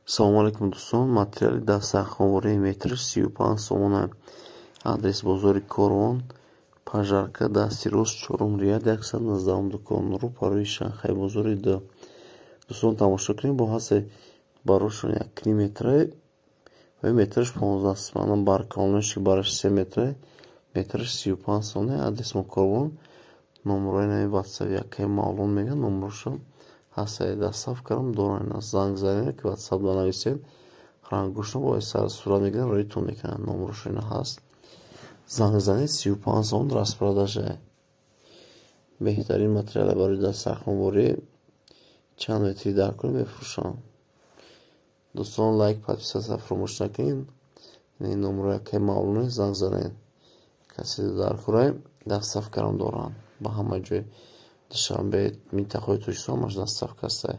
Салому алейкум, дӯстон. Материали дастархонвории метрш 35 сомона. Адрес: бозори Корвон, Пожарка, дасти рост, чорум ряд, 119-ум дукон, рӯ парои Шанхай бозори д. Дӯстон, тамошо кунед, бо ҳасте барошон якним метра ва метрш 15 сомона. Баркалонаш, ки бараш 3 метра, метрш 35 сомона. Адрес мо Корвон. Номерои нави Ватсап якаи Мавлон мегӯяд, номерошо ҳастае, доставкарам доранд. Занг занед ки Ватсап нависед, рангошро бо сурат мегиранд, роитон мекунанд. Номерошо ина ҳаст, занг занед. 35 сомон, распродажа. Беҳтарин материале барои дастархонворӣ. Чанд метри дар кор мефурӯшанд. Дӯстон, лайк, подписаться фаромӯш накунед. Номеро якаи Мавлоне, занг занед. Касе дар кора, доставкарам доранд ба ҳама ҷой. Душанбе, минтақаҳои Тоҷикистон ҳамаш доставка ҳастае.